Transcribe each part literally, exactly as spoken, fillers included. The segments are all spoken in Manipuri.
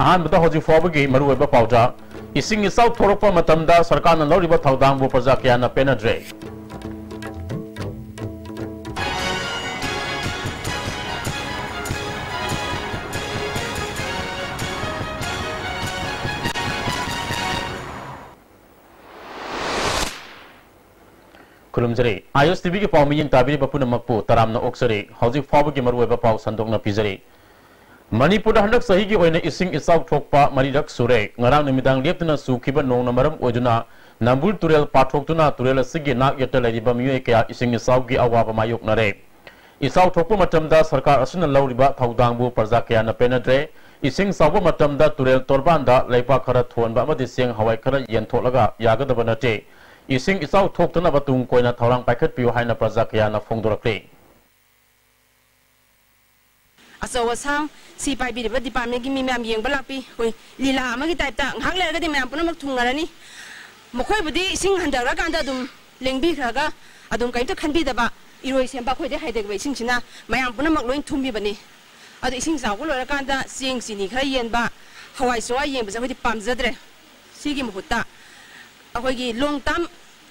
ꯑꯍꯥꯟꯕꯗ ꯍꯧꯖꯤꯛ ꯐꯥꯎꯕꯒꯤ ꯃꯔꯨꯑꯣꯏꯕ ꯄꯥꯎꯗ, ꯏꯁꯤꯡ ꯏꯆꯥꯎ ꯊꯣꯛꯂꯛꯄ ꯃꯇꯝꯗ ꯁꯔꯀꯥꯔꯅ ꯂꯧꯔꯤꯕ ꯊꯧꯗꯥꯡꯕꯨ ꯄ꯭ꯔꯖꯥ ꯀꯌꯥꯅ ꯄꯦꯟꯅꯗ꯭ꯔꯦ꯫ ꯈꯨꯔꯨꯝꯖꯔꯤ꯫ ꯑꯥꯏ ꯑꯦꯁ ꯇꯤ ꯚꯤꯒꯤ ꯄꯥꯎ ꯃꯤꯠꯌꯦꯡ ꯇꯥꯕꯤꯔꯤꯕ ꯄꯨꯝꯅꯃꯛꯄꯨ ꯇꯔꯥꯝꯅ ꯑꯣꯛꯆꯔꯤ꯫ ꯍꯧꯖꯤꯛ ꯐꯥꯎꯕꯒꯤ ꯃꯔꯨꯑꯣꯏꯕ ꯄꯥꯎ ꯁꯟꯗꯣꯛꯅ ꯄꯤꯖꯔꯤ꯫ ꯃꯅꯤꯄꯨꯔꯗ ꯍꯟꯗꯛ ꯆꯍꯤꯒꯤ ꯑꯣꯏꯅ ꯏꯁꯤꯡ ꯏꯆꯥꯎ ꯊꯣꯛꯄ ꯃꯔꯤꯔꯛ ꯁꯨꯔꯦ꯫ ꯉꯔꯥꯡ ꯅꯨꯃꯤꯗꯥꯡ ꯂꯦꯞꯇꯅ ꯆꯨꯈꯤꯕ ꯅꯣꯡꯅ ꯃꯔꯝ ꯑꯣꯏꯗꯨꯅ ꯅꯝꯕꯨꯜ ꯇꯨꯔꯦꯜ ꯄꯥꯊꯣꯛꯇꯨꯅ ꯇꯨꯔꯦꯜ ꯑꯁꯤꯒꯤ ꯅꯥꯛ ꯌꯦꯠꯇ ꯂꯩꯔꯤꯕ ꯃꯤꯑꯣꯏ ꯀꯌꯥ ꯏꯁꯤꯡ ꯏꯆꯥꯎꯒꯤ ꯑꯋꯥꯕ ꯃꯥꯌꯣꯛꯅꯔꯦ꯫ ꯏꯆꯥꯎ ꯊꯣꯛꯄ ꯃꯇꯝꯗ ꯁꯔꯀꯥꯔ ꯑꯁꯤꯅ ꯂꯧꯔꯤꯕ ꯊꯧꯗꯥꯡꯕꯨ ꯄ꯭ꯔꯖꯥ ꯀꯌꯥꯅ ꯄꯦꯟꯅꯗ꯭ꯔꯦ꯫ ꯏꯁꯤꯡ ꯆꯥꯎꯕ ꯃꯇꯝꯗ ꯇꯨꯔꯦꯜ ꯇꯣꯔꯕꯥꯟꯗ ꯂꯩꯕꯥꯛ ꯈꯔ ꯊꯣꯟꯕ ꯑꯃꯗꯤ ꯆꯦꯡ ꯍꯋꯥꯏ ꯈꯔ ꯌꯦꯟꯊꯣꯛꯂꯒ ꯌꯥꯒꯗꯕ ꯅꯠꯇꯦ꯫ ꯏꯁꯤꯡ ꯏꯆꯥꯎ ꯊꯣꯛꯇꯅꯕ ꯇꯨꯡ ꯀꯣꯏꯅ ꯊꯧꯔꯥꯡ ꯄꯥꯏꯈꯠꯄꯤꯌꯨ ꯍꯥꯏꯅ ꯄ꯭ꯔꯖꯥ ꯀꯌꯥꯅ ꯐꯣꯡꯗꯣꯔꯛꯂꯤ꯫ ꯑꯆꯧ ꯑꯁꯥꯡ, ꯁꯤ ꯄꯥꯏꯕꯤꯔꯤꯕ departmentꯀꯤ ꯃꯤ ꯃꯌꯥꯝ ꯌꯦꯡꯕ ꯂꯥꯛꯄꯤ꯫ ꯑꯩꯈꯣꯏ ꯂꯤꯂꯥ ꯑꯃꯒꯤ typeꯇ ꯉꯥꯏꯍꯥꯛ ꯂꯩꯔꯒꯗꯤ ꯃꯌꯥꯝ ꯄꯨꯝꯅꯃꯛ ꯊꯨꯡꯉꯔꯅꯤ꯫ ꯃꯈꯣꯏꯕꯨꯗꯤ ꯏꯁꯤꯡ ꯍꯟꯊꯈ꯭ꯔꯀꯥꯟꯗ ꯑꯗꯨꯝ ꯂꯦꯡꯕꯤꯈ꯭ꯔꯒ ꯑꯗꯨꯝ ꯀꯔꯤꯝꯇ ꯈꯟꯕꯤꯗꯕ, ꯏꯔꯣꯏ ꯁꯦꯝꯕ ꯑꯩꯈꯣꯏꯗꯩ ꯍꯥꯏꯊꯈꯤꯕ ꯏꯁꯤꯡꯁꯤꯅ ꯃꯌꯥꯝ ꯄꯨꯝꯅꯃꯛ ꯂꯣꯏ ꯊꯨꯝꯕꯤꯕꯅꯤ꯫ ꯑꯗꯣ ꯏꯁꯤꯡ ꯆꯥꯎꯕ ꯂꯣꯏꯔꯀꯥꯟꯗ ꯆꯦꯡ ꯆꯤꯅꯤ ꯈꯔ ꯌꯦꯟꯕ, ꯍꯋꯥꯏ ꯆꯦꯡꯋꯥꯏ ꯌꯦꯟꯕꯁꯦ ꯑꯩꯈꯣꯏꯗꯤ ꯄꯥꯝꯖꯗ꯭ꯔꯦ꯫ ꯁꯤꯒꯤ ꯃꯍꯨꯠꯇ ꯑꯩꯈꯣꯏꯒꯤ long term,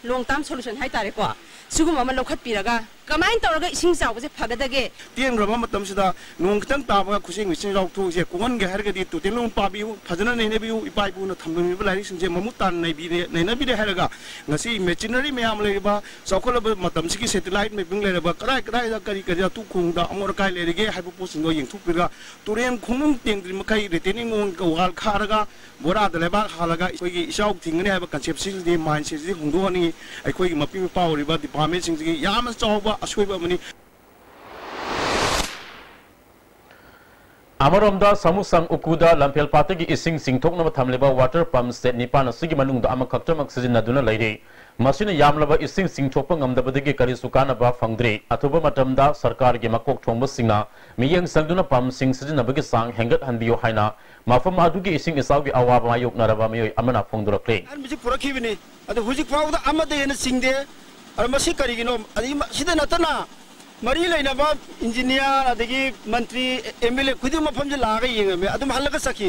long term solution ꯍꯥꯏꯇꯥꯔꯦꯀꯣ, ꯁꯤꯒꯨꯝꯕ ꯑꯃ ꯂꯧꯈꯠꯄꯤꯔꯒ ꯀꯃꯥꯏꯅ ꯇꯧꯔꯒ ꯏꯁꯤꯡ ꯆꯥꯎꯕꯁꯦ ꯐꯒꯗꯒꯦ? ꯇꯦꯟꯈ꯭ꯔꯕ ꯃꯇꯝꯁꯤꯗ ꯅꯣꯡ ꯈꯤꯇꯪ ꯇꯥꯕꯒ ꯈꯨꯆꯦꯡ ꯃꯦꯆꯤꯟ ꯌꯥꯎꯊꯣꯛꯏꯁꯦ ꯀꯣꯛꯍꯟꯒꯦ ꯍꯥꯏꯔꯒꯗꯤ ꯇꯣꯇꯦꯜ ꯑꯃ ꯄꯥꯕꯤꯌꯨ, ꯐꯖꯅ ꯅꯩꯅꯕꯤꯌꯨ, ꯏꯄꯥ ꯏꯄꯨꯅ ꯊꯝꯂꯝꯃꯤꯕ ꯂꯥꯏꯔꯤꯛꯁꯤꯡꯁꯦ ꯃꯃꯨꯠ ꯇꯥꯅ ꯅꯩꯕꯤꯔꯦ, ꯅꯩꯅꯕꯤꯔꯦ ꯍꯥꯏꯔꯒ ꯉꯁꯤ machinery ꯃꯌꯥꯝ ꯂꯩꯔꯤꯕ ꯆꯥꯎꯈꯠꯂꯕ ꯃꯇꯝꯁꯤꯒꯤ satellite mapping ꯂꯩꯔꯕ ꯀꯗꯥꯏ ꯀꯗꯥꯏꯗ ꯀꯔꯤ ꯀꯔꯤ ꯑꯇꯨ ꯈꯣꯡꯗ ꯑꯃꯣꯠ ꯑꯀꯥꯏ ꯂꯩꯔꯤꯒꯦ ꯍꯥꯏꯕ ꯄꯣꯠꯁꯤꯡꯗꯣ ꯌꯦꯡꯊꯣꯛꯄꯤꯔꯒ ꯇꯨꯔꯦꯟ ꯈꯣꯡꯅꯨꯡ ꯇꯦꯡꯗ꯭ꯔꯤ ꯃꯈꯩ retaining wall ꯀ wall ꯈꯥꯔꯒ ꯕꯣꯔꯥꯗ ꯂꯩꯕꯥꯛ ꯍꯥꯜꯂꯒ ꯑꯩꯈꯣꯏꯒꯤ ꯏꯆꯥꯎ ꯊꯤꯡꯒꯅꯤ ꯍꯥꯏꯕ conceptꯁꯤꯗꯤ, mindsetꯁꯤꯗꯤ ꯍꯣꯡꯗꯣꯛꯍꯟꯅꯤꯡꯉꯤ꯫ ꯑꯩꯈꯣꯏꯒꯤ ꯃꯄꯤ ꯃꯄꯥ ꯑꯣꯏꯔꯤꯕ departmentꯁꯤꯡꯁꯤꯒꯤ ꯌꯥꯝꯅ ꯆꯥꯎꯕ ꯑꯁꯣꯏꯕ ꯑꯃꯅꯤ꯫ ꯑꯃꯔꯣꯝꯗ ꯁꯥꯃꯨꯁꯪ ꯎꯈ꯭ꯔꯨꯜꯗ ꯂꯝꯐꯦꯜ ꯄꯥꯠꯇꯒꯤ ꯏꯁꯤꯡ ꯆꯤꯡꯊꯣꯛꯅꯕ ꯊꯝꯂꯤꯕ water pump set ꯅꯤꯄꯥꯟ ꯑꯁꯤꯒꯤ ꯃꯅꯨꯡꯗ ꯑꯃꯈꯛꯇꯃꯛ ꯁꯤꯖꯤꯟꯅꯗꯨꯅ ꯂꯩꯔꯤ꯫ ꯃꯁꯤꯅ ꯌꯥꯝꯂꯕ ꯏꯁꯤꯡ ꯆꯤꯡꯊꯣꯛꯄ ꯉꯝꯗꯕꯗꯒꯤ ꯀꯔꯤꯁꯨ ꯀꯥꯟꯅꯕ ꯐꯪꯗ꯭ꯔꯤ꯫ ꯑꯊꯨꯕ ꯃꯇꯝꯗ ꯁꯔꯀꯥꯔꯒꯤ ꯃꯀꯣꯛ ꯊꯣꯡꯕꯁꯤꯡꯅ ꯃꯤꯠꯌꯦꯡ ꯆꯪꯗꯨꯅ pumpꯁꯤꯡ ꯁꯤꯖꯤꯟꯅꯕꯒꯤ ꯆꯥꯡ ꯍꯦꯟꯒꯠꯍꯟꯕꯤꯌꯨ ꯍꯥꯏꯅ ꯃꯐꯝ ꯑꯗꯨꯒꯤ ꯏꯁꯤꯡ ꯏꯆꯥꯎꯒꯤ ꯑꯋꯥꯕ ꯃꯥꯌꯣꯛꯅꯔꯕ ꯃꯤꯑꯣꯏ ꯑꯃꯅ ꯐꯣꯡꯗꯣꯔꯛꯂꯤ꯫ ꯑꯍꯥꯟꯕꯁꯤ ꯄꯨꯔꯛꯈꯤꯕꯅꯤ꯫ ꯑꯗꯨ ꯍꯧꯖꯤꯛ ꯐꯥꯎꯕꯗ ꯑꯃꯗ ꯍꯦꯟꯅ ꯆꯤꯡꯗꯦ꯫ ꯑꯗꯨ ꯃꯁꯤ ꯀꯔꯤꯒꯤꯅꯣ? ꯑꯗꯒꯤ ꯃ-, ꯁꯤꯗ ꯅꯠꯇꯅ ꯃꯔꯤ ꯂꯩꯅꯕ engineer, ꯑꯗꯒꯤ ꯃꯟꯇ꯭ꯔꯤ, ꯑꯦꯝ ꯑꯦꯜ ꯑꯦ ꯈꯨꯗꯤꯡꯃꯛ ꯃꯐꯝꯁꯤ ꯂꯥꯛꯑꯒ ꯌꯦꯡꯉꯝꯃꯦ꯫ ꯑꯗꯨꯝ ꯍꯜꯂꯒ ꯆꯠꯈꯤ꯫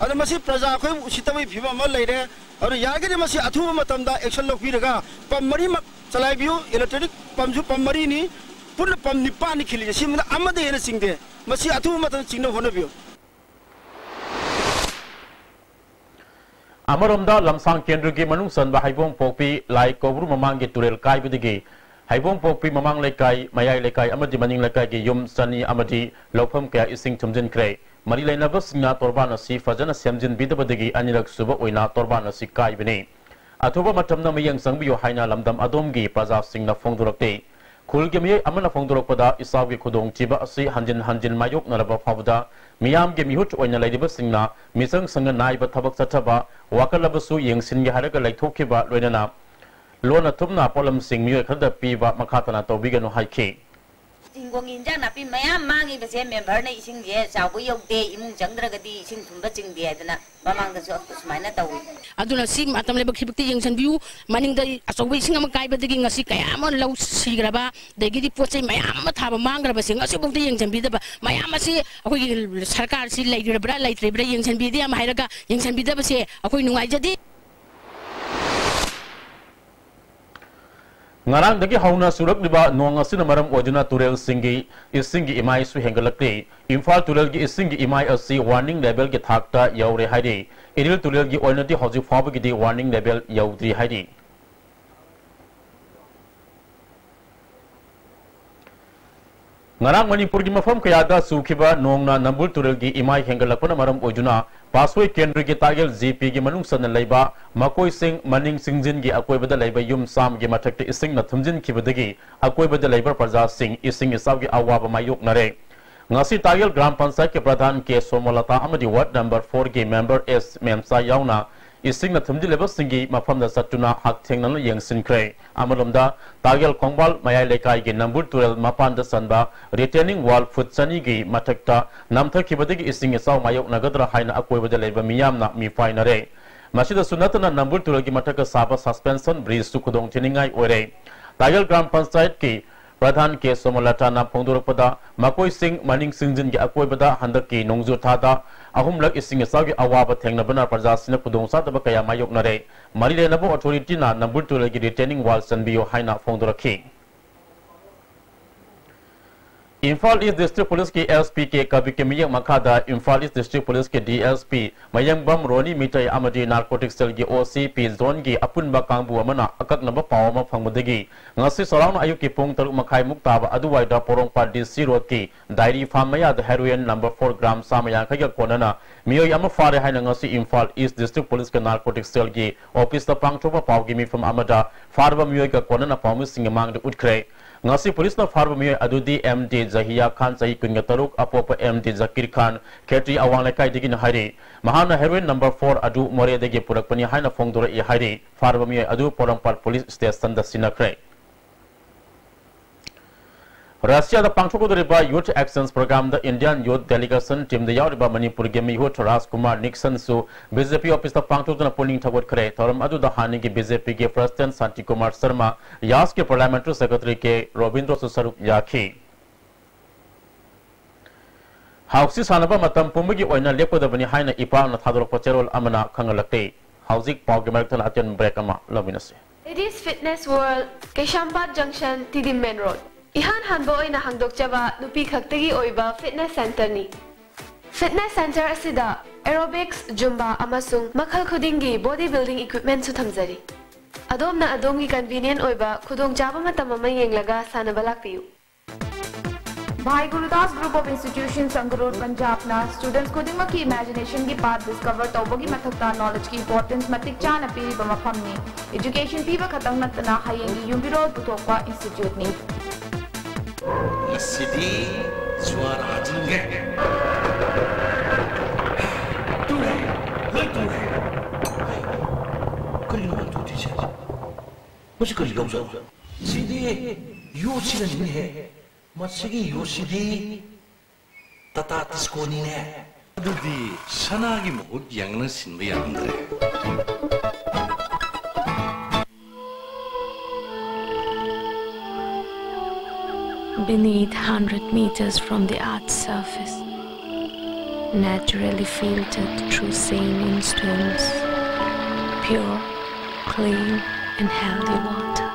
ꯑꯗꯣ ꯃꯁꯤ ꯄ꯭ꯔꯖꯥ ꯑꯩꯈꯣꯏꯕꯨ ꯎꯁꯤꯠꯇꯕꯒꯤ ꯐꯤꯕꯝ ꯑꯃ ꯂꯩꯔꯦ꯫ ꯑꯗꯨꯅ ꯌꯥꯔꯒꯗꯤ ꯃꯁꯤ ꯑꯊꯨꯕ ꯃꯇꯝꯗ action ꯂꯧꯕꯤꯔꯒ pump ꯃꯔꯤꯃꯛ ꯆꯂꯥꯏꯕꯤꯌꯨ꯫ Electronic pumpꯁꯨ pump ꯃꯔꯤꯅꯤ, ꯄꯨꯟꯅ pump ꯅꯤꯄꯥꯟꯅꯤ ꯈꯤꯜꯂꯤꯁꯦ, ꯁꯤ ꯑꯃꯗ ꯍꯦꯟꯅ ꯆꯤꯡꯗꯦ꯫ ꯃꯁꯤ ꯑꯊꯨꯕ ꯃꯇꯝꯗ ꯆꯤꯡꯅꯕ ꯍꯣꯠꯅꯕꯤꯌꯨ꯫ ꯑꯃꯔꯣꯝꯗ ꯂꯝꯁꯥꯡ ꯀꯦꯟꯗ꯭ꯔꯒꯤ ꯃꯅꯨꯡ ꯆꯟꯕ ꯍꯩꯕꯣꯡꯄꯣꯛꯄꯤ ꯂꯥꯏ ꯀꯧꯕ꯭ꯔꯨ ꯃꯃꯥꯡꯒꯤ ꯇꯨꯔꯦꯜ ꯀꯥꯏꯕꯗꯒꯤ ꯍꯩꯕꯣꯡꯄꯣꯛꯄꯤ ꯃꯃꯥꯡ ꯂꯩꯀꯥꯏ, ꯃꯌꯥꯏ ꯂꯩꯀꯥꯏ ꯑꯃꯗꯤ ꯃꯅꯤꯡ ꯂꯩꯀꯥꯏꯒꯤ ꯌꯨꯝ ꯆꯅꯤ ꯑꯃꯗꯤ ꯂꯧꯐꯝ ꯀꯌꯥ ꯏꯁꯤꯡ ꯊꯨꯝꯖꯤꯟꯈ꯭ꯔꯦ꯫ ꯃꯔꯤ ꯂꯩꯅꯕꯁꯤꯡꯅ ꯇꯣꯔꯕꯥꯟ ꯑꯁꯤ ꯐꯖꯅ ꯁꯦꯝꯖꯤꯟꯕꯤꯗꯕꯗꯒꯤ ꯑꯅꯤꯔꯛ ꯁꯨꯕ ꯑꯣꯏꯅ ꯇꯣꯔꯕꯥꯟ ꯑꯁꯤ ꯀꯥꯏꯕꯅꯤ꯫ ꯑꯊꯨꯕ ꯃꯇꯝꯗ ꯃꯤꯠꯌꯦꯡ ꯆꯪꯕꯤꯌꯨ ꯍꯥꯏꯅ ꯂꯝꯗꯝ ꯑꯗꯣꯝꯒꯤ ꯄ꯭ꯔꯖꯥꯁꯤꯡꯅ ꯐꯣꯡꯗꯣꯔꯛꯂꯤ꯫ ꯈꯨꯜꯒꯤ ꯃꯤꯑꯣꯏ ꯑꯃꯅ ꯐꯣꯡꯗꯣꯔꯛꯄꯗ, ꯏꯆꯥꯎꯒꯤ ꯈꯨꯗꯣꯡꯊꯤꯕ ꯑꯁꯤ ꯍꯟꯖꯤꯟ ꯍꯟꯖꯤꯟ ꯃꯥꯌꯣꯛꯅꯔꯕ ꯐꯥꯎꯕꯗ ꯃꯤꯌꯥꯝꯒꯤ ꯃꯤꯍꯨꯠ ꯑꯣꯏꯅ ꯂꯩꯔꯤꯕꯁꯤꯡꯅ ꯃꯤꯆꯪ ꯁꯪꯅ ꯅꯥꯏꯕ ꯊꯕꯛ ꯆꯠꯊꯕ ꯋꯥꯀꯠꯂꯕꯁꯨ ꯌꯦꯡꯁꯤꯟꯒꯦ ꯍꯥꯏꯔꯒ ꯂꯩꯊꯣꯛꯈꯤꯕ ꯂꯣꯏꯅꯅ ꯂꯣꯟꯅ ꯊꯨꯞꯅ ꯄꯣꯠꯂꯝꯁꯤꯡ ꯃꯤꯑꯣꯏ ꯈꯔꯗ ꯄꯤꯕ ꯃꯈꯥ ꯇꯥꯅ ꯇꯧꯕꯤꯒꯅꯨ ꯍꯥꯏꯈꯤ꯫ ꯍꯤꯡꯒꯣꯜꯒꯤ ꯏꯟꯖꯥꯡ ꯅꯥꯄꯤ ꯃꯌꯥꯝ ꯃꯥꯡꯉꯤꯕꯁꯦ memberꯅ ꯏꯁꯤꯡꯁꯦ ꯆꯥꯎꯕ ꯌꯧꯗꯦ, ꯏꯃꯨꯡ ꯆꯪꯗ꯭ꯔꯒꯗꯤ ꯏꯁꯤꯡ ꯊꯨꯝꯕ ꯆꯤꯡꯗꯦ ꯍꯥꯏꯗꯅ ꯃꯃꯥꯡꯗꯁꯨ ꯁꯨꯃꯥꯏꯅ ꯇꯧꯏ꯫ ꯑꯗꯨꯅ ꯁꯤ ꯃꯇꯝ ꯂꯩꯕ ꯈꯤꯕꯛꯇ ꯌꯦꯡꯁꯤꯟꯕꯤꯌꯨ꯫ ꯃꯅꯤꯡꯗ ꯑꯆꯧꯕ ꯏꯁꯤꯡ ꯑꯃ ꯀꯥꯏꯕꯗꯒꯤ ꯉꯁꯤ ꯀꯌꯥ ꯑꯃ ꯂꯧ ꯁꯤꯈ꯭ꯔꯕ, ꯑꯗꯒꯤꯗꯤ ꯄꯣꯠ ꯆꯩ ꯃꯌꯥꯝ ꯑꯃ ꯊꯥꯕ ꯃꯥꯡꯈ꯭ꯔꯕꯁꯦ ꯉꯁꯤꯐꯥꯎꯗ ꯌꯦꯡꯁꯤꯟꯕꯤꯗꯕ ꯃꯌꯥꯝ ꯑꯁꯤ ꯑꯩꯈꯣꯏꯒꯤ ꯁꯔꯀꯥꯔꯁꯤ ꯂꯩꯔꯤꯕ꯭ꯔꯥ ꯂꯩꯇ꯭ꯔꯤꯕ꯭ꯔꯥ ꯌꯦꯡꯁꯤꯟꯕꯤꯗꯦ ꯑꯃ ꯍꯥꯏꯔꯒ ꯌꯦꯡꯁꯤꯟꯕꯤꯗꯕꯁꯦ ꯑꯩꯈꯣꯏ ꯅꯨꯡꯉꯥꯏꯖꯗꯦ꯫ ꯉꯔꯥꯡꯗꯒꯤ ꯍꯧꯅ ꯆꯨꯔꯛꯂꯤꯕ ꯅꯣꯡ ꯑꯁꯤꯅ ꯃꯔꯝ ꯑꯣꯏꯗꯨꯅ ꯇꯨꯔꯦꯜꯁꯤꯡꯒꯤ ꯏꯁꯤꯡꯒꯤ ꯏꯃꯥꯏꯁꯨ ꯍꯦꯟꯒꯠꯂꯛꯂꯤ꯫ ꯏꯝꯐꯥꯜ ꯇꯨꯔꯦꯜꯒꯤ ꯏꯁꯤꯡꯒꯤ ꯏꯃꯥꯏ ꯑꯁꯤ warning levelꯒꯤ ꯊꯥꯛꯇ ꯌꯧꯔꯦ ꯍꯥꯏꯔꯤ꯫ ꯏꯔꯤꯜ ꯇꯨꯔꯦꯜꯒꯤ ꯑꯣꯏꯅꯗꯤ ꯍꯧꯖꯤꯛ ꯐꯥꯎꯕꯒꯤꯗꯤ warning level ꯌꯧꯗ꯭ꯔꯤ ꯍꯥꯏꯔꯤ꯫ ꯉꯔꯥꯡ ꯃꯅꯤꯄꯨꯔꯒꯤ ꯃꯐꯝ ꯀꯌꯥꯗ ꯆꯨꯈꯤꯕ ꯅꯣꯡꯅ ꯅꯝꯕꯨꯜ ꯇꯨꯔꯦꯜꯒꯤ ꯏꯃꯥꯏ ꯍꯦꯟꯒꯠꯂꯛꯄꯅ ꯃꯔꯝ ꯑꯣꯏꯗꯨꯅ ꯄꯥꯠꯁꯣꯏ ꯀꯦꯟꯗ꯭ꯔꯒꯤ ꯇꯥꯛꯌꯦꯜ ꯖꯤ ꯄꯤꯒꯤ ꯃꯅꯨꯡ ꯆꯟꯅ ꯂꯩꯕ ꯃꯀꯣꯏꯁꯤꯡ, ꯃꯅꯤꯡ ꯆꯤꯡꯖꯤꯟꯒꯤ ꯑꯀꯣꯏꯕꯗ ꯂꯩꯕ ꯌꯨꯝ ꯆꯥꯝꯃꯒꯤ ꯃꯊꯛꯇ ꯏꯁꯤꯡꯅ ꯊꯨꯝꯖꯤꯟꯈꯤꯕꯗꯒꯤ ꯑꯀꯣꯏꯕꯗ ꯂꯩꯕ ꯄ꯭ꯔꯖꯥꯁꯤꯡ ꯏꯁꯤꯡ ꯏꯆꯥꯎꯒꯤ ꯑꯋꯥꯕ ꯃꯥꯌꯣꯛꯅꯔꯦ꯫ ꯉꯁꯤ ꯇꯥꯛꯌꯦꯜ ꯒ꯭ꯔꯥꯝ ꯄꯟꯆꯥꯌꯠꯀꯤ ꯄ꯭ꯔꯙꯥꯟ ꯀꯦ ꯁꯣꯃꯣꯂꯇꯥ ꯑꯃꯗꯤ ward number fourꯒꯤ member ꯑꯦꯁ ꯃꯦꯝꯆꯥ ꯌꯥꯎꯅ ꯏꯁꯤꯡꯅ ꯊꯨꯝꯖꯤꯜꯂꯤꯕꯁꯤꯡꯒꯤ ꯃꯐꯝꯗ ꯆꯠꯇꯨꯅ ꯍꯛꯊꯦꯡꯅꯅ ꯌꯦꯡꯁꯤꯟꯈ꯭ꯔꯦ꯫ ꯑꯃꯔꯣꯝꯗ, ꯇꯥꯛꯌꯦꯜ ꯈꯣꯡꯕꯥꯜ ꯃꯌꯥꯏ ꯂꯩꯀꯥꯏꯒꯤ ꯅꯝꯕꯨꯜ ꯇꯨꯔꯦꯜ ꯃꯄꯥꯟꯗ ꯆꯟꯕ retaining wall ꯐꯨꯠ ꯆꯅꯤꯒꯤ ꯃꯊꯛꯇ ꯅꯝꯊꯈꯤꯕꯗꯒꯤ ꯏꯁꯤꯡ ꯏꯆꯥꯎ ꯃꯥꯌꯣꯛꯅꯒꯗ꯭ꯔꯥ ꯍꯥꯏꯅ ꯑꯀꯣꯏꯕꯗ ꯂꯩꯕ ꯃꯤꯌꯥꯝꯅ ꯃꯤꯄꯥꯏꯅꯔꯦ꯫ ꯃꯁꯤꯗꯁꯨ ꯅꯠꯇꯅ, ꯅꯝꯕꯨꯜ ꯇꯨꯔꯦꯜꯒꯤ ꯃꯊꯛꯇ ꯁꯥꯕ suspension bridgeꯁꯨ ꯈꯨꯗꯣꯡꯊꯤꯅꯤꯡꯉꯥꯏ ꯑꯣꯏꯔꯦ꯫ ꯇꯥꯛꯌꯦꯜ ꯒ꯭ꯔꯥꯝ ꯄꯟꯆꯥꯌꯠꯀꯤ ꯄ꯭ꯔꯙꯥꯟ ꯀꯦ ꯁꯣꯃꯣꯂꯇꯥꯅ ꯐꯣꯡꯗꯣꯔꯛꯄꯗ, ꯃꯈꯣꯏꯁꯤꯡ ꯃꯅꯤꯡ ꯆꯤꯡꯖꯤꯟꯒꯤ ꯑꯀꯣꯏꯕꯗ ꯍꯟꯗꯛꯀꯤ ꯅꯣꯡꯖꯨ ꯊꯥꯗ ꯑꯍꯨꯝꯂꯛ ꯏꯁꯤꯡ ꯏꯆꯥꯎꯒꯤ ꯑꯋꯥꯕ ꯊꯦꯡꯅꯕꯅ ꯄ꯭ꯔꯖꯥꯁꯤꯡꯅ ꯈꯨꯗꯣꯡꯆꯥꯗꯕ ꯀꯌꯥ ꯃꯥꯌꯣꯛꯅꯔꯦ꯫ ꯃꯔꯤ ꯂꯩꯅꯕ ꯑꯣꯊꯣꯔꯤꯇꯤꯅ ꯅꯝꯕꯨꯜ ꯇꯨꯔꯦꯜꯒꯤ ꯔꯤꯇꯦꯅꯤꯡ ꯋꯥꯜ ꯆꯟꯕꯤꯌꯨ ꯍꯥꯏꯅ ꯐꯣꯡꯗꯣꯔꯛꯈꯤ꯫ ꯏꯝꯐꯥꯜ ꯏꯁ ꯗꯤꯁꯇ꯭ꯔꯤꯛ ꯄꯨꯂꯤꯁꯀꯤ ꯑꯦꯁ ꯄꯤ ꯀꯦ ꯀꯕꯤꯔꯀꯤ ꯃꯤꯠꯌꯦꯡ ꯃꯈꯥꯗ ꯏꯝꯐꯥꯜ ꯏꯁ ꯗꯤꯁꯇ꯭ꯔꯤꯛ ꯄꯨꯂꯤꯁꯀꯤ ꯗꯤ ꯑꯦꯁ ꯄꯤ ꯃꯌꯦꯡꯕꯝ ꯔꯣꯅꯤ ꯃꯤꯇꯩ ꯑꯃꯗꯤ ꯅꯥꯔꯀꯣꯇꯤꯛ ꯁꯦꯜꯒꯤ ꯑꯣ ꯁꯤ ꯄꯤ ꯖꯣꯟꯒꯤ ꯑꯄꯨꯟꯕ ꯀꯥꯡꯕꯨ ꯑꯃꯅ ꯑꯀꯛꯅꯕ ꯄꯥꯎ ꯑꯃ ꯐꯪꯕꯗꯒꯤ ꯉꯁꯤ ꯆꯥꯎꯔꯥꯛꯅ ꯑꯌꯨꯛꯀꯤ ꯄꯨꯡ ꯇꯔꯨꯛ ꯃꯈꯥꯏꯃꯨꯛ ꯇꯥꯕ ꯑꯗꯨꯋꯥꯏꯗ ꯄꯣꯔꯣꯝꯄꯥꯠ ꯗꯤ ꯁꯤ ꯔꯣꯗꯀꯤ ꯗꯥꯏꯔꯤ ꯐꯥꯔꯝ ꯃꯌꯥꯗ ꯍꯦꯔꯣꯏꯟ ꯅꯝꯕꯔ ꯐꯣꯔ ꯒ꯭ꯔꯥꯝ ꯆꯥꯝꯃ ꯌꯥꯡꯈꯩꯒ ꯀꯣꯟꯅꯅ ꯃꯤꯑꯣꯏ ꯑꯃ ꯐꯥꯔꯦ ꯍꯥꯏꯅ ꯉꯁꯤ ꯏꯝꯐꯥꯜ ꯏꯁ ꯗꯤꯁꯇ꯭ꯔꯤꯛ ꯄꯨꯂꯤꯁꯀꯤ ꯅꯥꯔꯀꯣꯇꯤꯛ ꯁꯦꯜꯒꯤ ꯑꯣꯐꯤꯁꯇ ꯄꯥꯡꯊꯣꯛꯄ ꯄꯥꯎꯒꯤ ꯃꯤꯐꯝ ꯑꯃꯗ ꯐꯥꯔꯕ ꯃꯤꯑꯣꯏꯒ ꯀꯣꯟꯅꯅ ꯄꯥꯎꯃꯤꯁꯤꯡꯒꯤ ꯃꯥꯡꯗ ꯎꯠꯈ꯭ꯔꯦ꯫ ꯉꯁꯤ ꯄꯨꯂꯤꯁꯅ ꯐꯥꯔꯕ ꯃꯤꯑꯣꯏ ꯑꯗꯨꯗꯤ ꯑꯦꯝ ꯗꯤ ꯖꯍꯤꯌꯥ ꯈꯥꯟ, ꯆꯍꯤ ꯀꯨꯟꯒ ꯇꯔꯨꯛ, ꯑꯄꯣꯛꯄ ꯑꯦꯝ ꯗꯤ ꯖꯀꯤꯔ ꯈꯥꯟ, ꯈꯦꯇ꯭ꯔꯤ ꯑꯋꯥꯡ ꯂꯩꯀꯥꯏꯗꯒꯤꯅ ꯍꯥꯏꯔꯤ꯫ ꯃꯍꯥꯛꯅ ꯍꯦꯔꯣꯏꯟ ꯅꯝꯕꯔ ꯐꯣꯔ ꯑꯗꯨ ꯃꯣꯔꯦꯗꯒꯤ ꯄꯨꯔꯛꯄꯅꯤ ꯍꯥꯏꯅ ꯐꯣꯡꯗꯣꯔꯛꯏ ꯍꯥꯏꯔꯤ꯫ ꯐꯥꯔꯕ ꯃꯤꯑꯣꯏ ꯑꯗꯨ ꯄꯣꯔꯣꯝꯄꯥꯠ ꯄꯨꯂꯤꯁ ꯁ꯭ꯇꯦꯁꯟꯗ ꯁꯤꯟꯅꯈ꯭ꯔꯦ꯫ ꯔꯁꯤꯌꯥꯗ ꯄꯥꯡꯊꯣꯛꯀꯗꯧꯔꯤꯕ ꯌꯨꯊ ꯑꯦꯛꯁꯆꯦꯟꯖ ꯄ꯭ꯔꯣꯒ꯭ꯔꯥꯝꯗ ꯏꯟꯗꯤꯌꯥꯟ ꯌꯨꯊ ꯗꯦꯂꯤꯒꯦꯁꯟ ꯇꯤꯝꯗ ꯌꯥꯎꯔꯤꯕ ꯃꯅꯤꯄꯨꯔꯒꯤ ꯃꯤꯍꯨꯠ ꯔꯥꯖꯀꯨꯃꯥꯔ ꯅꯤꯛꯁꯟꯁꯨ ꯕꯤ ꯖꯦ ꯄꯤ ꯑꯣꯐꯤꯁꯇ ꯄꯥꯡꯊꯣꯛꯇꯨꯅ ꯄꯨꯛꯅꯤꯡ ꯊꯧꯒꯠꯈ꯭ꯔꯦ꯫ ꯊꯧꯔꯝ ꯑꯗꯨꯗ ꯍꯥꯟꯅꯒꯤ ꯕꯤ ꯖꯦ ꯄꯤꯒꯤ ꯄ꯭ꯔꯁꯤꯗꯦꯟꯠ ꯁꯥꯟꯇꯤ ꯀꯨꯃꯥꯔ ꯁꯔꯃ, ꯌꯥꯁꯀꯤ ꯄꯥꯔꯂꯤꯌꯥꯃꯦꯟꯇꯔꯤ ꯁꯦꯀ꯭ꯔꯦꯇꯔꯤ ꯀꯦ ꯔꯣꯕꯤꯟꯗ꯭ꯔꯣꯁꯨ ꯁꯔꯨꯛ ꯌꯥꯈꯤ꯫ ꯍꯧꯖꯤꯛ ꯁꯥꯟꯅꯕ ꯃꯇꯝ ꯄꯨꯝꯕꯒꯤ ꯑꯣꯏꯅ ꯂꯦꯞꯀꯗꯕꯅꯤ ꯍꯥꯏꯅ ꯏꯄꯥꯅ ꯊꯥꯗꯣꯔꯛꯄ ꯆꯦꯔꯣꯜ ꯑꯃꯅ ꯈꯪꯍꯜꯂꯛꯂꯤ꯫ ꯍꯧꯖꯤꯛ ꯄꯥꯎꯒꯤ ꯃꯔꯛꯇ ꯑꯇꯦꯟꯕ ꯕ꯭ꯔꯦꯛ ꯑꯃ ꯂꯧꯃꯤꯟꯅꯁꯤ꯫ Ladies Fitness World, ꯀꯩꯁꯥꯝꯄꯥꯠ ꯖꯪꯁꯟ, ꯇꯤ ꯗꯤ ꯃꯦꯟ ꯔꯣꯗ꯫ ꯏꯍꯥꯟ ꯍꯥꯟꯕ ꯑꯣꯏꯅ ꯍꯥꯡꯗꯣꯛꯆꯕ ꯅꯨꯄꯤ ꯈꯛꯇꯒꯤ ꯑꯣꯏꯕ ꯐꯤꯠꯅꯦꯁ ꯁꯦꯟꯇꯔꯅꯤ꯫ ꯐꯤꯠꯅꯦꯁ ꯁꯦꯟꯇꯔ ꯑꯁꯤꯗ ꯑꯦꯔꯣꯕꯤꯛꯁ, ꯖꯨꯝꯕꯥ ꯑꯃꯁꯨꯡ ꯃꯈꯜ ꯈꯨꯗꯤꯡꯒꯤ ꯕꯣꯗꯤ ꯕꯤꯜꯗꯤꯡ ꯏꯀ꯭ꯋꯤꯞꯃꯦꯟꯠꯁꯨ ꯊꯝꯖꯔꯤ꯫ ꯑꯗꯣꯝꯅ ꯑꯗꯣꯝꯒꯤ ꯀꯟꯚꯤꯅꯤꯌꯦꯟꯠ ꯑꯣꯏꯕ ꯈꯨꯗꯣꯡꯆꯥꯕ ꯃꯇꯝ ꯑꯃ ꯌꯦꯡꯂꯒ ꯁꯥꯟꯅꯕ ꯂꯥꯛꯄꯤꯌꯨ꯫ Bhai Gurudas Group of Institutions, Sangrur, Punjabꯅ students ꯈꯨꯗꯤꯡꯃꯛꯀꯤ imaginationꯒꯤ path discover ꯇꯧꯕꯒꯤ ꯃꯊꯛꯇ knowledgeꯀꯤ importance ꯃꯇꯤꯛ ꯆꯥꯅ ꯄꯤꯔꯤꯕ ꯃꯐꯝꯅꯤ꯫ Education ꯄꯤꯕ ꯈꯛꯇꯪ ꯅꯠꯇꯅ ꯍꯌꯦꯡꯒꯤ ꯌꯨꯝꯕꯤꯔꯣꯜ ꯄꯨꯊꯣꯛꯄ instituteꯅꯤ꯫ ꯉꯁꯤꯗꯤ ꯖ꯭ꯋꯥꯔ ꯍꯥꯖꯤꯟꯒꯦ꯫ ꯇꯨꯔꯦ, ꯂꯣꯏ ꯇꯨꯔꯦ꯫ ꯀꯔꯤꯅꯣ ꯇꯨꯗ꯭ꯔꯤꯁꯦ? ꯃꯁꯤ ꯀꯔꯤ ꯂꯧꯖꯥꯠꯅꯣ? ꯁꯤꯗꯤ ꯌꯣꯠꯁꯤꯅꯅꯤꯅꯦꯍꯦ꯫ ꯃꯁꯤꯒꯤ ꯌꯣꯠꯁꯤꯗꯤ ꯇꯥꯇꯥ ꯇꯤꯁꯀꯣꯅꯤꯅꯦ꯫ ꯑꯗꯨꯗꯤ ꯁꯅꯥꯒꯤ ꯃꯍꯨꯠ ꯌꯥꯡꯅ ꯁꯤꯟꯕ ꯌꯥꯔꯝꯗ꯭ꯔꯦ꯫ Beneath, hundred meters from the earth's surface, naturally filtered through saline stones, pure, clean, and healthy water.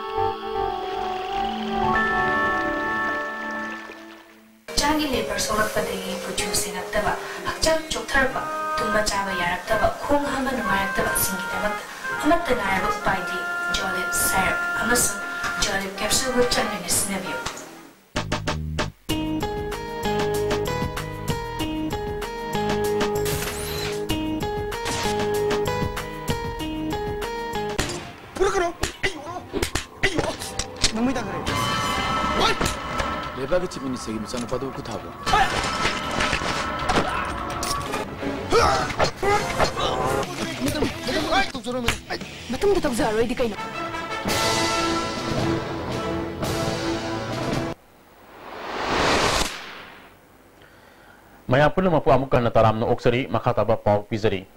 ꯍꯛꯆꯥꯡꯒꯤ ꯂꯦꯕꯔ ꯁꯣꯛꯂꯛꯄꯗꯒꯤ ꯀꯨꯆꯨ ꯁꯦꯡꯉꯛꯇꯕ, ꯍꯛꯆꯥꯡ ꯆꯣꯛꯊꯔꯛꯄ, ꯇꯨꯝꯕ ꯆꯥꯕ ꯌꯥꯔꯛꯇꯕ, ꯈꯣꯡ ꯍꯥꯝꯕ ꯅꯨꯡꯉꯥꯏꯔꯛꯇꯕꯁꯤꯡꯒꯤꯗꯃꯛꯇ ꯑꯃꯠꯇ ꯉꯥꯏꯔꯕ ꯎꯄꯥꯏꯗꯤ ꯖꯣꯂꯤꯞ ꯁꯥꯏꯔꯞ ꯑꯃꯁꯨꯡ ꯖꯣꯂꯤꯞ ꯀꯦꯞꯁꯨꯜꯕꯨ ꯆꯥꯡ ꯅꯥꯏꯅ ꯁꯤꯖꯤꯟꯅꯕꯤꯌꯨ꯫ ꯄꯨꯔꯛꯀꯅꯨ! ꯑꯩ, ꯑꯩ, ꯅꯪ ꯃꯩ ꯇꯥꯈ꯭ꯔꯦ꯫ ꯂꯩꯕꯥꯛꯀꯤ ꯆꯤꯐ ꯃꯤꯅꯤꯁꯇꯔꯒꯤ ꯃꯆꯥꯅꯨꯄꯥꯗꯨꯕꯨ ꯈꯨꯠ ꯊꯥꯕ꯭ꯔꯣ? ꯃꯇꯨꯡꯗ ꯇꯧꯖꯔꯔꯣꯏꯗꯤ ꯀꯩꯅꯣ? ꯃꯌꯥꯝ ꯄꯨꯝꯅꯃꯛꯄꯨ ꯑꯃꯨꯛ ꯍꯟꯅ ꯇꯔꯥꯝꯅ ꯑꯣꯛꯆꯔꯤ꯫ ꯃꯈꯥ ꯇꯥꯕ ꯄꯥꯎ ꯄꯤꯖꯔꯤ꯫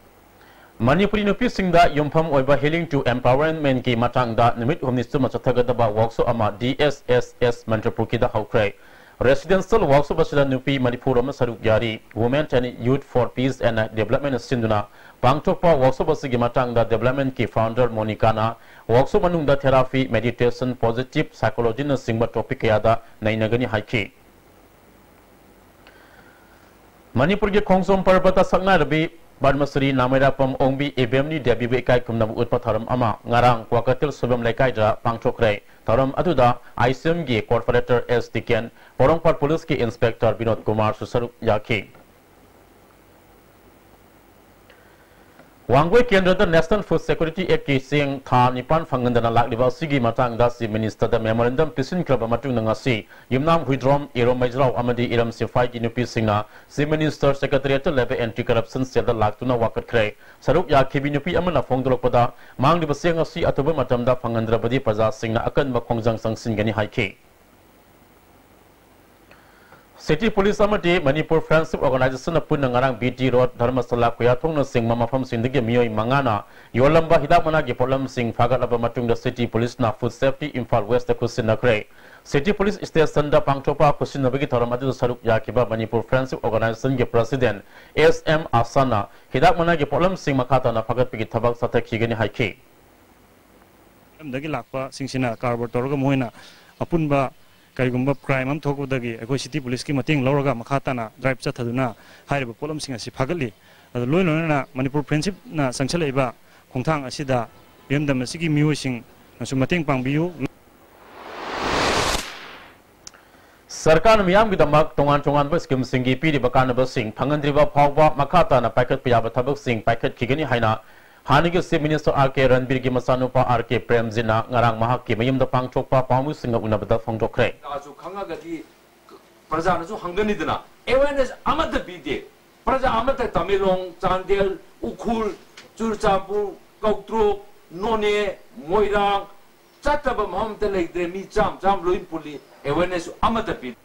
ꯃꯅꯤꯄꯨꯔꯤ ꯅꯨꯄꯤꯁꯤꯡꯗ ꯌꯨꯝꯐꯝ ꯑꯣꯏꯕ Healing to Empowermentꯀꯤ ꯃꯇꯥꯡꯗ ꯅꯨꯃꯤꯠ ꯍꯨꯝꯅꯤ ꯆꯨꯞꯅ ꯆꯠꯊꯒꯗꯕ workshop ꯑꯃ D S S S ꯃꯟꯇ꯭ꯔꯄꯨꯔꯒꯤꯗ ꯍꯧꯈ꯭ꯔꯦ꯫ Residential workshop ꯑꯁꯤꯗ ꯅꯨꯄꯤ ꯃꯔꯤꯐꯨ ꯔꯣꯝꯅ ꯁꯔꯨꯛ ꯌꯥꯔꯤ꯫ Women and Youth for Peace and Development ꯁꯤꯟꯗꯨꯅ ꯄꯥꯡꯊꯣꯛꯄ workshop ꯑꯁꯤꯒꯤ ꯃꯇꯥꯡꯗ developmentꯀꯤ founder ꯃꯣꯅꯤꯀꯥꯅ workshop ꯃꯅꯨꯡꯗ therapy, meditation, positive psychologyꯅꯆꯤꯡꯕ topic ꯀꯌꯥꯗ ꯅꯩꯅꯒꯅꯤ ꯍꯥꯏꯈꯤ꯫ ꯃꯅꯤꯄꯨꯔꯒꯤ ꯈꯣꯡꯖꯣꯝ ꯄꯔꯕꯇ ꯁꯛꯅꯥꯏꯔꯕꯤ ꯄꯗꯃꯁ꯭ꯔꯤ ꯅꯥꯃꯩꯔꯥꯛꯄꯝ ꯑꯣꯡꯕꯤ ꯏꯕꯦꯝꯂꯤ ꯗꯦꯕꯤꯕꯨ ꯏꯀꯥꯏ ꯈꯨꯝꯅꯕ ꯎꯠꯄ ꯊꯧꯔꯝ ꯑꯃ ꯉꯔꯥꯡ ꯀ꯭ꯋꯥꯀꯩꯊꯦꯜ ꯁꯣꯏꯕꯝ ꯂꯩꯀꯥꯏꯗ ꯄꯥꯡꯊꯣꯛꯈ꯭ꯔꯦ꯫ ꯊꯧꯔꯝ ꯑꯗꯨꯗ I C Mꯒꯤ corporator S ꯗꯤꯀꯦꯟ, Porompat policeꯀꯤ inspector Vinod ꯀꯨꯃꯥꯔꯁꯨ ꯁꯔꯨꯛ ꯌꯥꯈꯤ꯫ ꯋꯥꯡꯒꯣꯏ ꯀꯦꯟꯗ꯭ꯔꯗ National Food Security Actꯀꯤ ꯆꯦꯡ ꯊꯥ ꯅꯤꯄꯥꯟ ꯐꯪꯍꯟꯗꯅ ꯂꯥꯛꯂꯤꯕ ꯑꯁꯤꯒꯤ ꯃꯇꯥꯡꯗ Chief Ministerꯗ memorandum ꯄꯤꯁꯤꯟꯈ꯭ꯔꯕ ꯃꯇꯨꯡꯗ ꯉꯁꯤ ꯌꯨꯝꯅꯥꯝ ꯍꯨꯏꯗ꯭ꯔꯣꯝ, ꯏꯔꯣꯝ ꯃꯩꯖ꯭ꯔꯥꯎ ꯑꯃꯗꯤ ꯏꯔꯝ ꯁꯤꯐꯥꯏꯒꯤ ꯅꯨꯄꯤꯁꯤꯡꯅ Chief Minister Secretariatꯇ ꯂꯩꯕ Anti Corruption Cellꯗ ꯂꯥꯛꯇꯨꯅ ꯋꯥꯀꯠꯈ꯭ꯔꯦ꯫ ꯁꯔꯨꯛ ꯌꯥꯈꯤꯕꯤ ꯅꯨꯄꯤ ꯑꯃꯅ ꯐꯣꯡꯗꯣꯔꯛꯄꯗ, ꯃꯥꯡꯂꯤꯕ ꯆꯦꯡ ꯑꯁꯤ ꯑꯊꯨꯕ ꯃꯇꯝꯗ ꯐꯪꯍꯟꯗ꯭ꯔꯕꯗꯤ ꯄ꯭ꯔꯖꯥꯁꯤꯡꯅ ꯑꯀꯟꯕ ꯈꯣꯡꯖꯪ ꯆꯪꯁꯤꯟꯒꯅꯤ ꯍꯥꯏꯈꯤ꯫ City Police ꯑꯃꯗꯤ Manipur Friendship Organizationꯅ ꯄꯨꯟꯅ ꯉꯔꯥꯡ B T Road, ꯙꯔꯃꯁꯥꯂꯥ, ꯈꯨꯌꯥꯊꯣꯡꯅꯆꯤꯡꯕ ꯃꯐꯝꯁꯤꯡꯗꯒꯤ ꯃꯤꯑꯣꯏ ꯃꯉꯥꯅ ꯌꯣꯜꯂꯝꯕ ꯍꯤꯗꯥꯛ ꯃꯅꯥꯒꯤ ꯄꯣꯠꯂꯝꯁꯤꯡ ꯐꯥꯒꯠꯂꯕ ꯃꯇꯨꯡꯗ City Policeꯅ Food Safety Imphal Westꯇ ꯈꯨꯠꯁꯤꯟꯅꯈ꯭ꯔꯦ꯫ City Police Stationꯗ ꯄꯥꯡꯊꯣꯛꯄ ꯈꯨꯠꯁꯤꯟꯅꯕꯒꯤ ꯊꯧꯔꯝ ꯑꯗꯨꯗ ꯁꯔꯨꯛ ꯌꯥꯈꯤꯕ Manipur Friendship Organizationꯒꯤ President S M ꯑꯁꯥꯅ ꯍꯤꯗꯥꯛ ꯃꯅꯥꯒꯤ ꯄꯣꯠꯂꯝꯁꯤꯡ ꯃꯈꯥ ꯇꯥꯅ ꯐꯥꯒꯠꯄꯒꯤ ꯊꯕꯛ ꯆꯠꯊꯈꯤꯒꯅꯤ ꯍꯥꯏꯈꯤ꯫ ꯂꯝꯗꯒꯤ ꯂꯥꯛꯄꯁꯤꯡꯁꯤꯅ ꯀꯥꯔꯕꯥꯔ ꯇꯧꯔꯒ ꯃꯈꯣꯏꯅ ꯑꯄꯨꯟꯕ ꯀꯔꯤꯒꯨꯝꯕ ꯀ꯭ꯔꯥꯏꯝ ꯑꯃ ꯊꯣꯛꯄꯗꯒꯤ ꯑꯩꯈꯣꯏ ꯁꯤꯇꯤ ꯄꯨꯂꯤꯁꯀꯤ ꯃꯇꯦꯡ ꯂꯧꯔꯒ ꯃꯈꯥ ꯇꯥꯅ ꯗ꯭ꯔꯥꯏꯚ ꯆꯠꯊꯗꯨꯅ ꯍꯥꯏꯔꯤꯕ ꯄꯣꯠꯂꯝꯁꯤꯡ ꯑꯁꯤ ꯐꯥꯒꯠꯂꯤ꯫ ꯑꯗꯨ ꯂꯣꯏ ꯂꯣꯏꯅꯅ ꯃꯅꯤꯄꯨꯔ ꯐ꯭ꯔꯦꯟꯁꯤꯞꯅ ꯆꯪꯁꯤꯜꯂꯛꯏꯕ ꯈꯣꯡꯊꯥꯡ ꯑꯁꯤꯗ ꯏꯔꯝꯗꯝ ꯑꯁꯤꯒꯤ ꯃꯤꯑꯣꯏꯁꯤꯡꯅꯁꯨ ꯃꯇꯦꯡ ꯄꯥꯡꯕꯤꯌꯨ꯫ ꯁꯔꯀꯥꯔꯅ ꯃꯤꯌꯥꯝꯒꯤꯗꯃꯛ ꯇꯣꯉꯥꯟ ꯇꯣꯉꯥꯟꯕ ꯁ꯭ꯀꯤꯝꯁꯤꯡꯒꯤ ꯄꯤꯔꯤꯕ ꯀꯥꯟꯅꯕꯁꯤꯡ ꯐꯪꯍꯟꯗ꯭ꯔꯤꯕ ꯐꯥꯎꯕ ꯃꯈꯥ ꯇꯥꯅ ꯄꯥꯏꯈꯠꯄ ꯌꯥꯕ ꯊꯕꯛꯁꯤꯡ ꯄꯥꯏꯈꯠꯈꯤꯒꯅꯤ ꯍꯥꯏꯅ ꯍꯥꯟꯅꯒꯤ Chief Minister R K ꯔꯟꯕꯤꯔꯒꯤ ꯃꯆꯥꯅꯨꯄꯥ R K ꯄ꯭ꯔꯦꯝꯖꯤꯠꯅ ꯉꯔꯥꯡ ꯃꯍꯥꯛꯀꯤ ꯃꯌꯨꯝꯗ ꯄꯥꯡꯊꯣꯛꯄ ꯄꯥꯎꯃꯤꯁꯤꯡꯒ ꯎꯅꯕꯗ ꯐꯣꯡꯗꯣꯛꯈ꯭ꯔꯦ꯫ ꯀꯥꯁꯨ ꯈꯪꯉꯒꯗꯤ ꯄ꯭ꯔꯖꯥꯅꯁꯨ ꯍꯪꯒꯅꯤꯗꯅ꯫ ꯑꯦꯋꯦꯔꯅꯦꯁ ꯑꯃꯠꯇ ꯄꯤꯗꯦ꯫ ꯄ꯭ꯔꯖꯥ ꯑꯃꯠꯇ ꯇꯃꯦꯡꯂꯣꯡ, ꯆꯥꯟꯗꯦꯜ, ꯎꯈ꯭ꯔꯨꯜ, ꯆꯨꯔꯆꯥꯟꯄꯨꯔ, ꯀꯧꯇ꯭ꯔꯨꯛ, ꯅꯣꯅꯦ, ꯃꯣꯏꯔꯥꯡ ꯆꯠꯇꯕ ꯃꯐꯝ ꯑꯃꯠꯇ ꯂꯩꯇ꯭ꯔꯦ꯫ ꯃꯤ ꯆꯥꯝ ꯆꯥꯝ ꯂꯣꯏ ꯄꯨꯜꯂꯤ꯫ ꯑꯦꯋꯦꯔꯅꯦꯁ ꯑꯃꯠꯇ ꯄꯤꯗꯦ꯫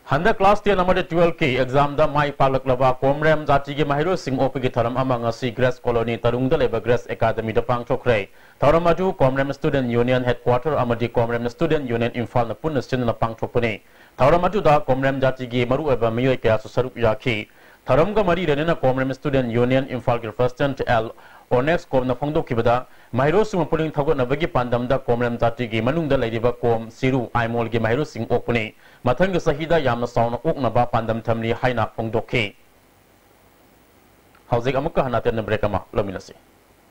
ꯍꯟꯗꯛ class ten ꯑꯃꯗꯤ twelve ꯀꯤ exam ꯗ ꯃꯥꯏ ꯄꯥꯛꯂꯛꯂꯕ ꯀꯣꯝꯔꯦꯝ ꯖꯥꯇꯤꯒꯤ ꯃꯍꯩꯔꯣꯏꯁꯤꯡ ꯑꯣꯛꯄꯒꯤ ꯊꯧꯔꯝ ꯑꯃ ꯉꯁꯤ ꯒ꯭ꯔꯦꯁ ꯀꯣꯂꯣꯅꯤ ꯇꯔꯨꯡꯗ ꯂꯩꯕ ꯒ꯭ꯔꯦꯁ ꯑꯦꯀꯥꯗꯃꯤꯗ ꯄꯥꯡꯊꯣꯛꯈ꯭ꯔꯦ꯫ ꯊꯧꯔꯝ ꯑꯗꯨ ꯀꯣꯝꯔꯦꯝ Student Union Headquarter ꯑꯃꯗꯤ ꯀꯣꯝꯔꯦꯝ Student Union ꯏꯝꯐꯥꯜꯅ ꯄꯨꯟꯅ ꯁꯤꯟꯗꯨꯅ ꯄꯥꯡꯊꯣꯛꯄꯅꯤ꯫ ꯊꯧꯔꯝ ꯑꯗꯨꯗ ꯀꯣꯝꯔꯦꯝ ꯖꯥꯇꯤꯒꯤ ꯃꯔꯨꯑꯣꯏꯕ ꯃꯤꯑꯣꯏ ꯀꯌꯥꯁꯨ ꯁꯔꯨꯛ ꯌꯥꯈꯤ꯫ ꯊꯧꯔꯝꯒ ꯃꯔꯤ ꯂꯩꯅꯅ ꯀꯣꯝꯔꯦꯝ Student Union ꯏꯝꯐꯥꯜꯒꯤ President L ꯑꯣꯅꯦꯛꯁ ꯀꯣꯝꯅ ꯐꯣꯡꯗꯣꯛꯈꯤꯕꯗ, ꯃꯍꯩꯔꯣꯏꯁꯤꯡꯕꯨ ꯄꯨꯛꯅꯤꯡ ꯊꯧꯒꯠꯅꯕꯒꯤ ꯄꯥꯟꯗꯝꯗ ꯀꯣꯝꯔꯦꯝ ꯖꯥꯇꯤꯒꯤ ꯃꯅꯨꯡꯗ ꯂꯩꯔꯤꯕ ꯀꯣꯝ, ꯆꯤꯔꯨ, ꯑꯥꯏꯃꯣꯜꯒꯤ ꯃꯍꯩꯔꯣꯏꯁꯤꯡ ꯑꯣꯛꯄꯅꯤ꯫ ꯃꯊꯪꯒꯤ ꯆꯍꯤꯗ ꯌꯥꯝꯅ ꯆꯥꯎꯅ ꯑꯣꯛꯅꯕ ꯄꯥꯟꯗꯝ ꯊꯝꯂꯤ ꯍꯥꯏꯅ ꯐꯣꯡꯗꯣꯛꯈꯤ꯫ ꯍꯧꯖꯤꯛ ꯑꯃꯨꯛꯀ ꯍꯟꯅ ꯑꯇꯦꯟꯕ break ꯑꯃ ꯂꯧꯃꯤꯟꯅꯁꯤ꯫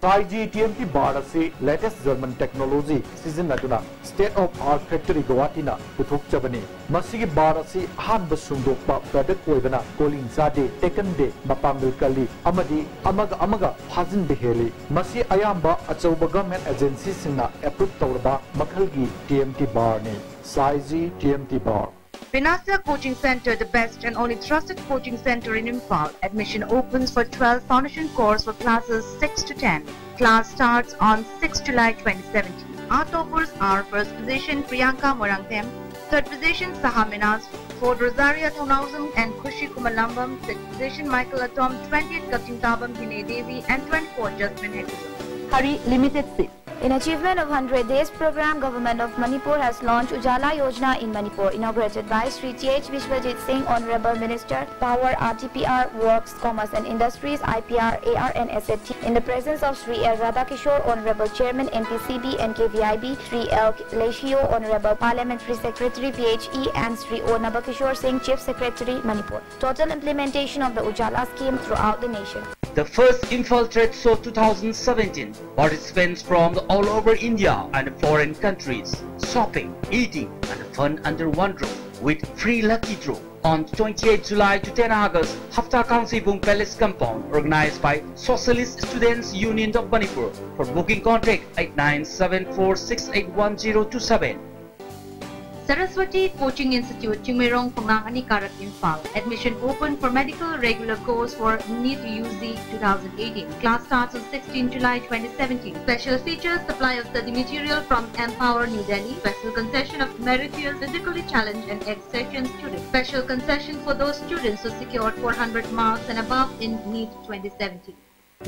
ꯁꯥꯏꯖꯤ ꯇꯤ ꯑꯦꯝ ꯇꯤ ꯕꯥꯔ ꯑꯁꯤ latest German technology ꯁꯤꯖꯤꯟꯅꯗꯨꯅ State of Art Factory ꯒꯧꯍꯥꯇꯤꯅ ꯄꯨꯊꯣꯛꯆꯕꯅꯤ꯫ ꯃꯁꯤꯒꯤ ꯕꯥꯔ ꯑꯁꯤ ꯑꯍꯥꯟꯕ ꯁꯨꯡꯗꯣꯛꯄ product ꯑꯣꯏꯕꯅ ꯀꯣꯂꯤꯡ ꯆꯥꯗꯦ, ꯇꯦꯛꯀꯟꯗꯦ, ꯃꯄꯥꯡꯒꯜ ꯀꯜꯂꯤ ꯑꯃꯗꯤ ꯑꯃꯒ ꯑꯃꯒ ꯐꯥꯖꯤꯟꯕ ꯍꯦꯜꯂꯤ꯫ ꯃꯁꯤ ꯑꯌꯥꯝꯕ ꯑꯆꯧꯕ government agency ꯁꯤꯡꯅ approve ꯇꯧꯔꯕ ꯃꯈꯜꯒꯤ ꯇꯤ ꯑꯦꯝ ꯇꯤ ꯕꯥꯔꯅꯤ꯫ ꯁꯥꯏꯖꯤ T M T bar. Vinasya Coaching Center, the best and only trusted coaching center in Imphal. Admission opens for twelve foundation course for classes six to ten. Class starts on sixth July twenty seventeen. Our toppers are first position Priyanka Moirangthem, third position Saha Minaz, fourth Rosaria Thounaojam and Khushi Kumalambam, sixth position Michael Atom, twentieth Kachingtabam Hine Devi, and twenty-fourth Jasmine Hector. Hari limited seat. In achievement of hundred days program, Government of Manipur has launched Ujala Yojana in Manipur, inaugurated by Shri T H Vishwajit Singh, Honorable Minister, Power, R T P R, Works, Commerce and Industries, I P R, A R and S F T, in the presence of Shri L Radhakishore, Honorable Chairman, M P C B and K V I B, Shri L Leishio, Honorable Parliamentary Secretary, P H E, and Shri O Nabakishore Singh, Chief Secretary, Manipur. Total implementation of the Ujala scheme throughout the nation. The first Imphal Trade Show two thousand seventeen. Participants from the all over India and foreign countries. Shopping, eating, and fun under one roof with free lucky draw on twenty-eighth July to ten August, Hafta Kangseibung Palace Compound, organized by Socialist Students Union of Manipur. For booking, contact eight nine seven four six eight one zero two seven. Saraswati Coaching Institute, Chingmeirong, Phanglang, Anikarak, Imphal. Admission open for medical regular course for NEET U G two thousand eighteen. Class starts on sixteenth July twenty seventeen. Special features: supply of study material from Empower New Delhi. Special concession of meritorious, physically challenged and exception students. Special concession for those students who secured four hundred marks and above in NEET twenty seventeen.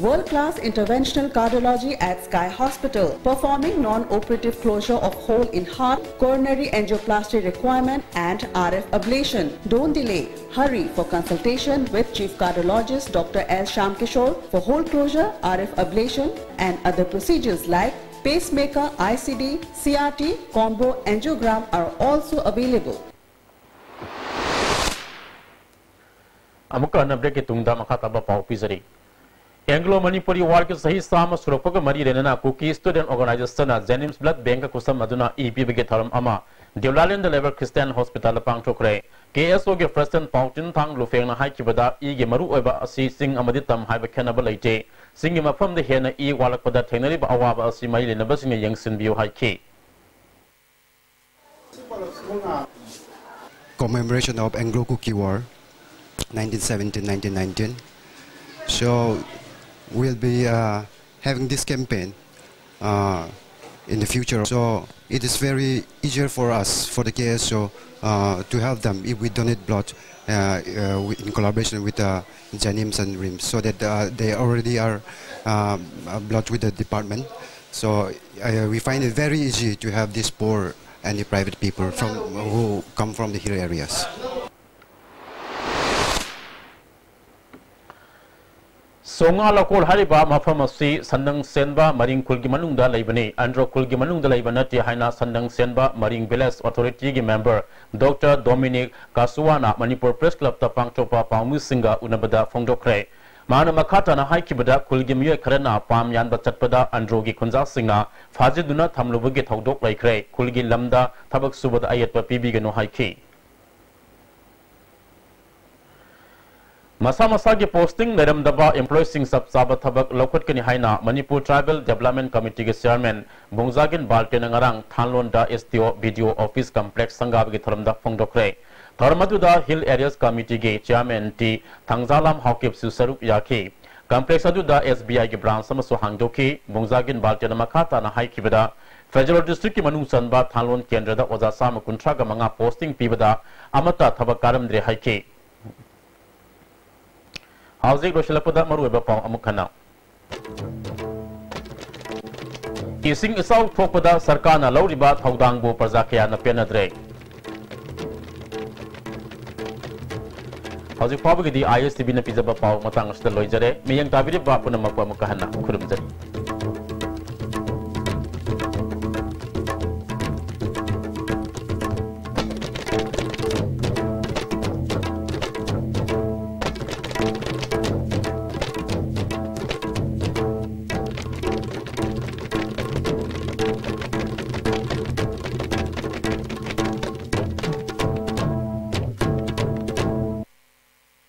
World-class interventional cardiology at Sky Hospital, performing non-operative closure of hole in heart, coronary angioplasty requirement, and R F ablation. Don't delay. Hurry for consultation with Chief Cardiologist Doctor L Shyamkishore. For hole closure, R F ablation, and other procedures like pacemaker, I C D, C R T, combo angiogram are also available. ꯑꯃꯨꯛꯀ ꯍꯟꯅ breakꯀꯤ ꯇꯨꯡꯗ ꯃꯈꯥ ꯇꯥꯕ ꯄꯥꯎ ꯄꯤꯖꯔꯤ꯫ Anglo Manipuri Warꯒꯤ ꯆꯍꯤ ꯆꯥꯝꯃ ꯁꯨꯔꯛꯄꯒ ꯃꯔꯤ ꯂꯩꯅꯅ Kuki Student Organizationꯅ Jennings Blood Bankꯀ ꯈꯨꯠꯁꯝꯅꯗꯨꯅ E ꯄꯤꯕꯒꯤ ꯊꯧꯔꯝ ꯑꯃ ꯗꯤꯎꯂꯥꯂꯦꯟꯗ ꯂꯩꯕ Christian Hospitalꯗ ꯄꯥꯡꯊꯣꯛꯈ꯭ꯔꯦ꯫ K S Oꯒꯤ President ꯄꯥꯎꯆꯤꯟ ꯊꯥꯡ ꯂꯨꯐꯦꯡꯅ ꯍꯥꯏꯈꯤꯕꯗ, ꯏꯒꯤ ꯃꯔꯨꯑꯣꯏꯕ ꯑꯁꯤ ꯆꯤꯡ ꯑꯃꯗꯤ ꯇꯝ ꯍꯥꯏꯕ ꯈꯦꯠꯅꯕ ꯂꯩꯇꯦ꯫ ꯆꯤꯡꯒꯤ ꯃꯐꯝꯗ ꯍꯦꯟꯅ ꯏ ꯋꯥꯠꯂꯛꯄꯗ ꯊꯦꯡꯅꯔꯤꯕ ꯑꯋꯥꯕ ꯑꯁꯤ ꯃꯔꯤ ꯂꯩꯅꯕꯁꯤꯡꯅ ꯌꯦꯡꯁꯤꯟꯕꯤꯌꯨ ꯍꯥꯏꯈꯤ꯫ Commemoration of Anglo-Kuki War, nineteen seventeen nineteen nineteen. So we'll be uh, having this campaign uh, in the future. So it is very easier for us, for the K S O, uh, to help them if we donate blood, uh, uh, wi- in collaboration with uh, JNIMS and RIMS, so that uh, they already are um, uh, blood with the department. So uh, we find it very easy to have this poor and the private people from who come from the hill areas. ꯁꯣꯉꯥ ꯂꯧꯀꯣꯜ ꯍꯥꯏꯔꯤꯕ ꯃꯐꯝ ꯑꯁꯤ ꯁꯟꯗꯪ ꯁꯦꯟꯕ ꯃꯔꯤꯡ ꯈꯨꯜꯒꯤ ꯃꯅꯨꯡꯗ ꯂꯩꯕꯅꯤ꯫ ꯑꯟꯗ꯭ꯔꯣ ꯈꯨꯜꯒꯤ ꯃꯅꯨꯡꯗ ꯂꯩꯕ ꯅꯠꯇꯦ ꯍꯥꯏꯅ ꯁꯟꯗꯪ ꯁꯦꯟꯕ ꯃꯔꯤꯡ ꯚꯤꯂꯦꯖ ꯑꯣꯊꯣꯔꯤꯇꯤꯒꯤ ꯃꯦꯝꯕꯔ ꯗꯣꯛꯇꯔ ꯗꯣꯃꯤꯅꯤꯛ ꯀꯥꯁꯨꯋꯥꯅ ꯃꯅꯤꯄꯨꯔ ꯄ꯭ꯔꯦꯁ ꯀ꯭ꯂꯕꯇ ꯄꯥꯡꯊꯣꯛꯄ ꯄꯥꯎꯃꯤꯁꯤꯡꯒ ꯎꯅꯕꯗ ꯐꯣꯡꯗꯣꯛꯈ꯭ꯔꯦ꯫ ꯃꯍꯥꯛꯅ ꯃꯈꯥ ꯇꯥꯅ ꯍꯥꯏꯈꯤꯕꯗ, ꯈꯨꯜꯒꯤ ꯃꯤꯑꯣꯏ ꯈꯔꯅ ꯄꯥꯝ ꯌꯥꯟꯕ ꯆꯠꯄꯗ ꯑꯟꯗ꯭ꯔꯣꯒꯤ ꯈꯨꯟꯖꯥꯁꯤꯡꯅ ꯐꯥꯖꯤꯟꯗꯨꯅ ꯊꯝꯂꯨꯕꯒꯤ ꯊꯧꯗꯣꯛ ꯂꯩꯈ꯭ꯔꯦ꯫ ꯈꯨꯜꯒꯤ ꯂꯝꯗ ꯊꯕꯛ ꯁꯨꯕꯗ ꯑꯌꯦꯠꯄ ꯄꯤꯕꯤꯒꯅꯨ ꯍꯥꯏꯈꯤ꯫ ꯃꯁꯥ ꯃꯁꯥꯒꯤ ꯄꯣꯁꯇꯤꯡ ꯂꯩꯔꯝꯗꯕ ꯏꯝꯄ꯭ꯂꯣꯌꯤꯁꯤꯡ ꯆꯞ ꯆꯥꯕ ꯊꯕꯛ ꯂꯧꯈꯠꯀꯅꯤ ꯍꯥꯏꯅ ꯃꯅꯤꯄꯨꯔ ꯇ꯭ꯔꯥꯏꯕꯦꯜ ꯗꯦꯕꯂꯞꯃꯦꯟ ꯀꯃꯤꯇꯤꯒꯤ ꯆꯤꯌꯥꯔꯃꯦꯟ ꯕꯨꯡꯖꯥꯒꯤꯟ ꯕꯥꯜꯇꯦꯅ ꯉꯔꯥꯡ ꯊꯥꯟꯂꯣꯟꯗ ꯑꯦꯁ ꯗꯤ ꯑꯣ ꯕꯤ ꯗꯤ ꯑꯣ ꯑꯣꯐꯤꯁ ꯀꯝꯄ꯭ꯂꯦꯛꯁ ꯁꯪꯒꯥꯕꯒꯤ ꯊꯧꯔꯝꯗ ꯐꯣꯡꯗꯣꯛꯈ꯭ꯔꯦ꯫ ꯊꯧꯔꯝ ꯑꯗꯨꯗ ꯍꯤꯜ ꯑꯦꯔꯤꯌꯥꯁ ꯀꯃꯤꯇꯤꯒꯤ ꯆꯤꯌꯥꯔꯃꯦꯟ ꯇꯤ ꯊꯥꯡꯖꯥꯂꯥꯝ ꯍꯥꯎꯀꯤꯞꯁꯨ ꯁꯔꯨꯛ ꯌꯥꯈꯤ꯫ ꯀꯝꯄ꯭ꯂꯦꯛꯁ ꯑꯗꯨꯗ ꯑꯦꯁ ꯕꯤ ꯑꯥꯏꯒꯤ ꯕ꯭ꯔꯥꯟꯁ ꯑꯃꯁꯨ ꯍꯥꯡꯗꯣꯛꯈꯤ꯫ ꯕꯨꯡꯖꯥꯒꯤꯟ ꯕꯥꯜꯇꯦꯅ ꯃꯈꯥ ꯇꯥꯅ ꯍꯥꯏꯈꯤꯕꯗ, ꯐꯦꯗꯔꯦꯜ ꯗꯤꯁꯇ꯭ꯔꯤꯛꯀꯤ ꯃꯅꯨꯡ ꯆꯟꯕ ꯊꯥꯡꯂꯣꯟ ꯀꯦꯟꯗ꯭ꯔꯗ ꯑꯣꯖꯥ ꯆꯥꯝꯃ ꯀꯨꯟꯊ꯭ꯔꯥꯒ ꯃꯉꯥ ꯄꯣꯁꯇꯤꯡ ꯄꯤꯕꯗ ꯑꯃꯠꯇ ꯊꯕꯛ ꯀꯥꯔꯝꯗ꯭ꯔꯦ ꯍꯥꯏꯈꯤ꯫ ꯍꯧꯖꯤꯛ ꯂꯣꯏꯁꯤꯜꯂꯛꯄꯗ ꯃꯔꯨꯑꯣꯏꯕ ꯄꯥꯎ ꯑꯃꯨꯛ ꯍꯟꯅ꯫ ꯏꯁꯤꯡ ꯏꯆꯥꯎ ꯊꯣꯛꯄꯗ ꯁꯔꯀꯥꯔꯅ ꯂꯧꯔꯤꯕ ꯊꯧꯗꯥꯡꯕꯨ ꯄ꯭ꯔꯖꯥ ꯀꯌꯥꯅ ꯄꯦꯟꯅꯗ꯭ꯔꯦ꯫ ꯍꯧꯖꯤꯛ ꯐꯥꯎꯕꯒꯤꯗꯤ ꯑꯥꯏ ꯑꯦꯁ ꯇꯤ ꯚꯤꯅ ꯄꯤꯖꯕ ꯄꯥꯎ ꯃꯇꯥꯡ ꯑꯁꯤꯗ ꯂꯣꯏꯖꯔꯦ꯫ ꯃꯤꯠꯌꯦꯡ ꯇꯥꯕꯤꯔꯤꯕ ꯄꯨꯝꯅꯃꯛꯄꯨ ꯑꯃꯨꯛꯀ ꯍꯟꯅ ꯈꯨꯔꯨꯝꯖꯔꯤ꯫